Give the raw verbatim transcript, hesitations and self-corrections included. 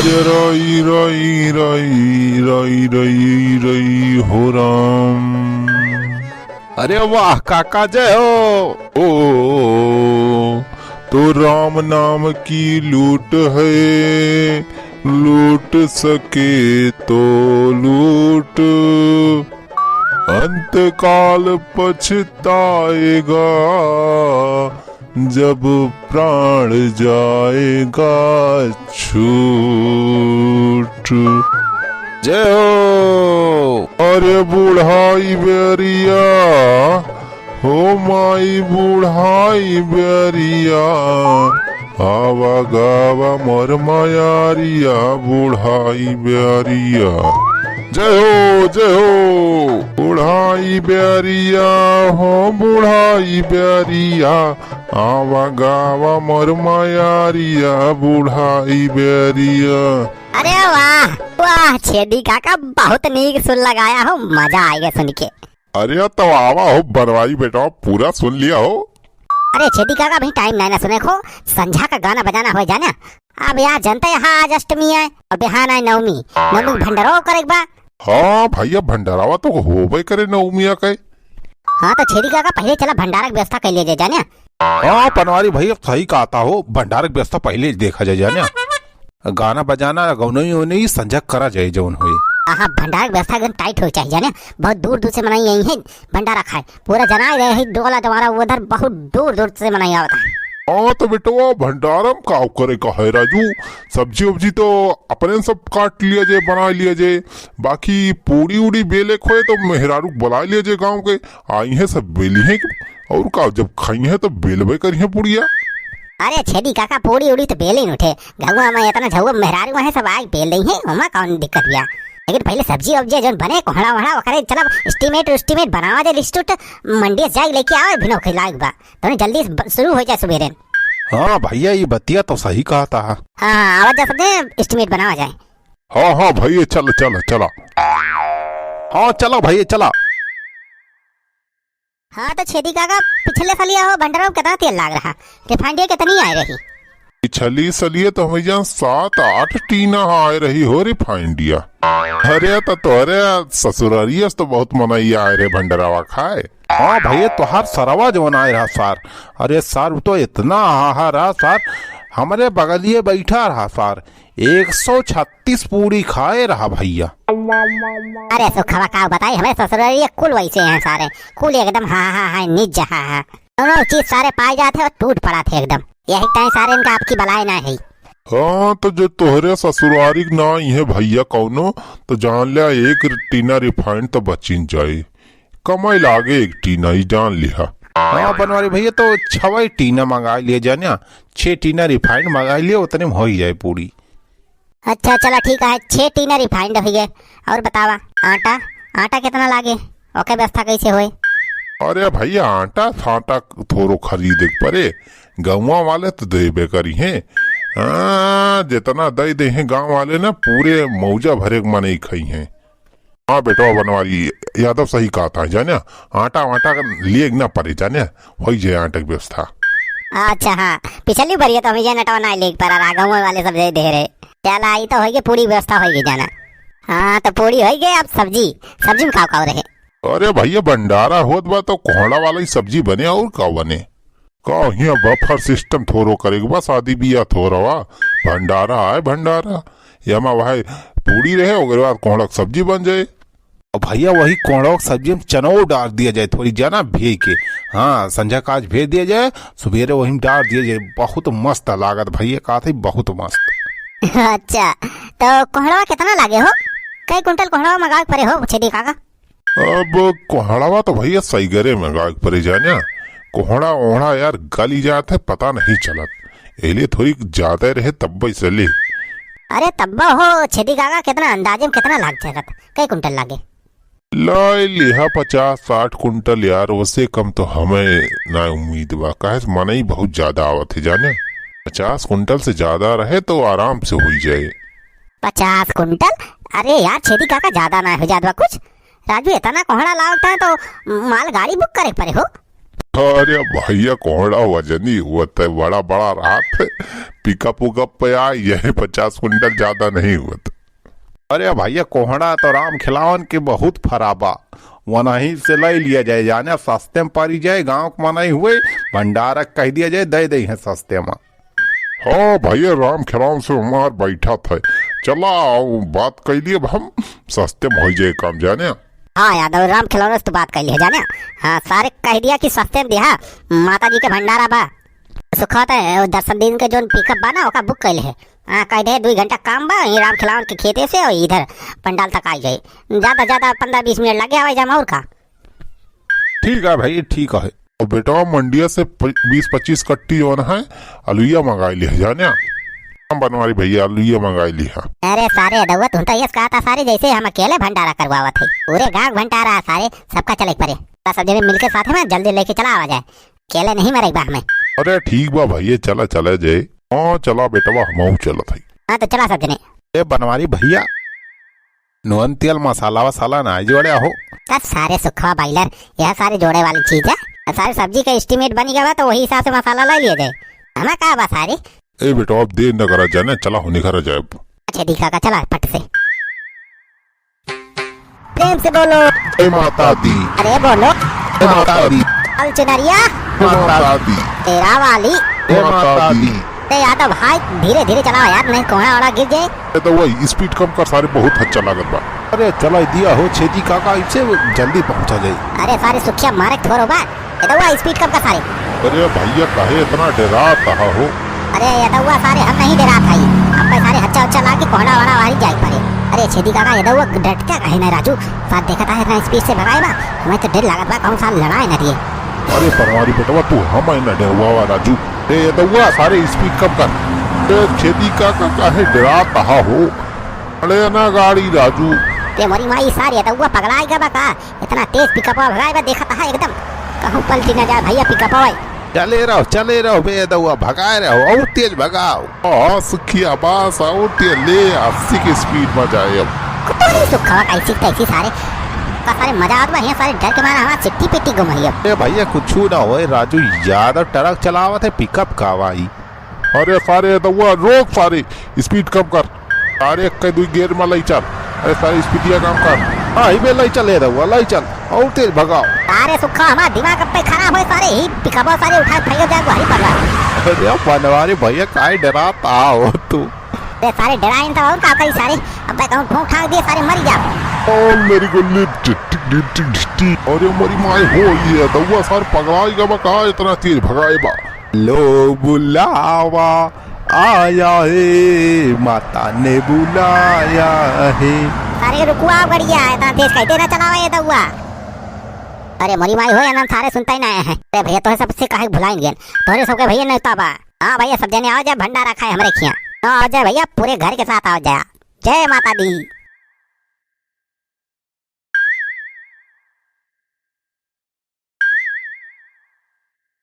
रई, रई, रई, रई, रई, रई, हो राम। अरे वाह काका, जय हो। ओ, तो राम नाम की लूट है, लूट सके तो लूट, अंतकाल पछताएगा, जब प्राण जाएगा छूट। जय हो। अरे बुढ़ाई बेरिया, हो माई बुढ़ाई बेरिया, आवा गावा मोर मयारिया बुढ़ाई बेरिया। जय हो, जय हो। बुढ़ाई बेरिया, हो बुढ़ाई बेरिया, आवा गावा मोर मयारिया बुढ़ाई बेरिया। अरे वाह, वाह, छेदी काका, बहुत नीक सुर लगाया हो, मजा आइगा सुन के। अरे तो आवा हो बनवारी बेटा, पूरा सुन लिया हो। अरे छेदी काका, अभी टाइम नाहीं ना सुने को, संझा का गाना बजाना होय जाना। अब यार जनते हैं, आज अष्टमी है और बिहान है नवमी, नवमी के भंडारो करे के बा। हाँ भैया, भंडारावा तो होबे करे नवमिया के। हाँ तो छेदी काका, पहिले चला भंडारा के व्यवस्था कर लिया जाए जाने। हाँ पनवारी भैया, सही कहता हो, भंडारा के व्यवस्था पहिले देखा जाए जाने। गाना बजाना, गौनई ओनई संझा करा जाए जौन होए। हाँ, भंडारा के व्यवस्था एकदम टाइट होए चाहिए जाने। बहुत दूर दूर से मनई आई हैं भंडारा खाए, पूरा जनाए रहे हैं डोला द्वारा, उधर बहुत दूर दूर से मनई आवत है। हाँ तो बेटवा, भंडारा में का करे का है राजू, सब्जी उब्जी तो अपने सब काट लिया जाए, बना लिया जाए, बाकी पूड़ी उड़ी बेले खोए तो मेहरारू के बुला लिया जाए गाँव के, आई हैं सब बेली हैं, और का जब खाई हैं तो बेलबे करी हैं पुड़िया। अरे छेदी काका, पूड़ी उड़ी तो बेले ही उठे, गौवा में इतना झौवा मेहरारू हैं, सब आग बेल रही हैं, ओमा कौन दिक्कत बिया। लेकिन पहिले सब्जी उब्जी जौन बने, कोहड़ा वोहड़ा ओकरे चलब, estimate उस्टिमेट बनावा जाए, list उट, मंडी से जाए लेके आवे, भिनो खिलाए के बा, तो जल्दी से ब-, शुरू हो जाए सुबेरे। हाँ भैया, ये बतिया तो सही कहता है। हाँ, हाँ, आवा जा सबने, estimate बनावा जाए। हाँ, हाँ भैया, चल, चल, चला। हाँ, चला भैया, चला। हाँ, तो छेदी काका, पिछले सलिया हो भंडारा में कितना तेल लाग रहा? रिफाइंडिया कितनी आए रही? पिछली सलिया तो हमें यहाँ सात आठ टीना आए रही हो रिफाइंडिया। अरे, तो तोहरे ससुरारिया से तो बहुत मनई आए रहे भंडारावा खाए। हाँ भैया, तोहार सरवा जवन आए रहा सार, अरे सार, वो तो इतना आहा रहा सार, हमरे बगलिए बैठा रहा सार, एक सौ छत्तीस पूड़ी खाए रहा भैया। अरे सुखवा, का बताई, हमरे ससुरारिया कुल वैसे हैं सारे, कुल एकदम हा हा हा, निज हा हा। दोनों चीज सारे पाए जाते और टूट पड़ा थे एकदम। यही टाइम सारे इनका आपकी बलाए ना है। हाँ, तो जो तोहरे ससुरारी के ना आई है भैया कौनो, तो जान लिया एक टीना रिफाइंड तो बचिन जाए। कमाई लागे एक टीना, ई जान लिहा। हाँ बनवारी भैया, तो छवई टीना मंगा लिए जाने, छह टीना रिफाइंड मंगा लिए, उतने में हो ही जाए पूड़ी। अच्छा, चला ठीक है, छह टीना रिफाइंड हो गए। और बतावा, आटा, आटा कितना लागे, ओके व्यवस्था कैसे होए? अरे भैया, आटा फाटा थोरो खरीदे के पड़े, गौवा वाले तो देबे करी हैं। हाँ, जितना दे दे हैं गाँव वाले ना, पूरे मौजा भरे के मनई खाई हैं। हाँ बेटवा बनवारी, यादव सही कहा था, जाने, आटा वाटा लिए ना पड़े, जाने, होई जाए आटा की व्यवस्था। अच्छा हाँ, पिछली बार ये तो हमें ये नटवा ना लेके पड़ा रहा, गाँव वाले सब दे दे रहे। चला, आई तो होई गई, पूरी व्यवस्था होई गई जाना। हाँ, तो पूरी होई गई, अब सब्जी, सब्जी में का का रहे? अरे भैया, भंडारा होत बा तो कोहड़ा वाला ही सब्जी बने, और का बने? का हियाँ बफर सिस्टम थोरो करे के बा, शादी बियाह थोरवा, भंडारा आए भंडारा, यमा वह पूड़ी रहे, ओकरे बाद कोहड़ा के सब्जी बन जाए। और भैया, वही कोहड़ा के सब्जी में चनो डाल दिया जाए, थोड़ी जाना भे के। हाँ, संझा का आज भेज दिया जाए, सुबेरे वही में डाल दिया जाए। बहुत मस्त लागत भैया, का थे बहुत मस्त। अच्छा, तो कोहड़ा कितना लागे हो? कई कुंटल कोहड़ा मंगावे के पड़े हो, छेदी काका? अब कोहड़वा तो भैया सैगरे मंगावे के पड़े जाने, कोहड़ा ओहड़ा यार गली जात है, पता नहीं चलत, एले थोड़ी ज्यादा रहे तब से ले। अरे तब्बा हो छेदी काका, कितना अंदाजे में कितना लाग सकत, कई कुंटल लागे? लाई लिहा पचास साठ कुंटल यार, वसे कम तो हमें ना उम्मीद बा, काहे से मनई बहुत ज्यादा आवत है जाने। पचास कुंटल से ज्यादा रहे तो आराम से हुई जाए। पचास कुंटल? अरे यार छेदी काका, ज्यादा ना हो जात बा कुछ? राजू, इतना कोहड़ा लावता है तो मालगाड़ी बुक करे पड़े हो। अरे भैया, कोहड़ा वजनी हुआ था, बड़ा बड़ा रहा था, पिकअप उकअप पे आ, यही पचास कुंटल ज्यादा नहीं हुआ था। अरे भैया, कोहड़ा तो राम खिलावन के बहुत फराबा, वनही से लइ लिया जाए, जाने सस्ते में परी जाए, गाँव के मनई हुए, भंडारा कहि दिया जाए, दइ दइहैं सस्ते में। हाँ भैया, राम खिलावन से हमार बैठा था, चला बात कइ लिए, अब हम सस्ते में होइ जाए काम, जाने। हाँ यादव, राम खिलावन से तो बात कइ लिए, जाने। हाँ, सारे कहि दिया कि सस्ते में दिहा, माता जी के भंडारा बा। सुखा त, वो दर्शन दीन के जोन पिकअप बा ना, ओका बुक कइले है। हाँ, कहि दे, दुइ घंटा काम बा, ये राम खिलावन के खेते से और इधर पंडाल तक आ जाए। ज्यादा, ज्यादा पन्द्रह बीस मिनट लगे आवे जाए में, और का। ठीक है भाई, ठीक है। और बेटवा, मंडिया से प-, बीस पच्चीस कट्टी जोन है, अलुइया मंगाइ लिहा, जाने। हम बनवारी भैया, अलुइया मंगाइ लिहा। अरे सारे दउआ, तू तो यस कहा था सारे, जैसे हम अकेले भंडारा करवावत है। पूरे गाँव भंडारा है सारे, सबका चले परे। सब जने मिलके साथ में जल्दी लेके चला आवा जाए। अकेले नहीं मरे बा हमें। अरे ठीक बा भैया, चला, चला जाए। हाँ, चला बेटवा, हमहू चलत हई। हाँ, तो चला सब जने। ए बनवारी भैया, नून तेल मसाला वसाला ना जोड़े हो। तब सारे सुखवा बॉयलर, यह सारे जोड़े वाली चीज है। सारे सब्जी का एस्टिमेट बनी गवा, तो वही हिसाब से मसाला लइ लिया जाए। हमें का बा सारे? ए बेटवा, अब देर न करा जाने, चला होने घर जाए। अच्छा, दिखा का चला फट से। प्रेम से बोलो। ए माता दी। अरे बोलो। ए माता दी। लाल चुनरिया। ए माता दी। तेरा वाली। ए माता दी। ए यादव भाई, धीरे धीरे चलाओ यार, नहीं कोहड़ा वोड़ा गिर जाए। ए तो वही स्पीड कम कर सारे, बहुत अच्छा लागत बा। अरे चला दिया हो छेदी काका, इसे जल्दी पहुंचा जाए। अरे सारे सुखिया मारे थोरो बा। यदौआ, स्पीड कम कर सारे। अरे भैया, काहे इतना डेरात आहा हो? अरे यदौआ सारे, हम नहीं डेरात हई। अब भाई सारे हच्चा उच्चा लाग के कोहड़ा वोड़ा वाली जाए पड़े। अरे छेदी काका, यदौआ डरता काहे ना राजू? साथ देखत आहे, इतना स्पीड से भगाए बा, हमें तो डर लागत बा, कहूँ साल लड़ाए ना दिए। अरे बनवारी बेटवा, तू हम है ना डेरवावा राजू। ए यदौआ, सारे स्पीड कम कर। ए छेदी काका, काहे डेरात आहा हो? अरे ना गाड़ी राजू। ते मोरी माई, सारे यदौआ पगलाए गा बा का? इतना तेज पिकअपवा भगाए बा, देखत हा एकदम कहूँ पलटी ना जाए भैया पिकअपवा। चले रहो, चले रहो बे यदौआ, भगाए रहो, और तेज भगाओ। हाँ, सुखिया बस, और तेज ले, अस्सी की स्पीड में जाए अब। कुतुरी सुखवा कैसी तैसी सारे, का सारे मजा आवत बा, यहाँ सारे डर के मारे हमार सिट्टी पिट्टी गुम है अब। ए भैया, कुछ ना होए राजू, यादव ट्रक चलावत है, पिकअप का भाई। अरे सारे यदौआ, रोक सारे, स्पीड कम कर। अरे एक के दुई गियर में लई चल। अरे सारे स्पीडिया कम कर। हाँ, ही में लई चल यदौआ, लई चल। और तेज भगाओ। अरे सुखा, हमार दिमाग अब पे खराब होए सारे, ही पिकअपवा सारे उठा के फेंक जाए, भारी पड़ रहा है। अरे बनवारी भैया, काहे डेरात आहा हो तू? अरे सारे डेराइन तो और का करी सारे, अब तक हम ठोक ठाक दिए सारे मरी जा। ओ मेरी गोली, टिक टिक टिक टिक टिक टिक। अरे मोरी माई हो, ये यदौआ सारे पगलाए गा बा का, इतना तेज भगाए बा। लो बुलावा आया है, माता ने बुलाया है। अरे रुकुआ गड़िया, इतना तेज कैसे ना चलावा यदौआ। अरे मोरी माई हो, ये नाम सारे सुनता ही ना है। अरे भैया, तोहे सबसे काहे भुलाइन गेन, तोहरे सबके भैया नेवता बा। हाँ भैया, सब जने आओ जाए, भंडारा खाए हमरे खिया। हाँ, आओ जाए भैया, पूरे घर के साथ आओ जाए। जय माता दी।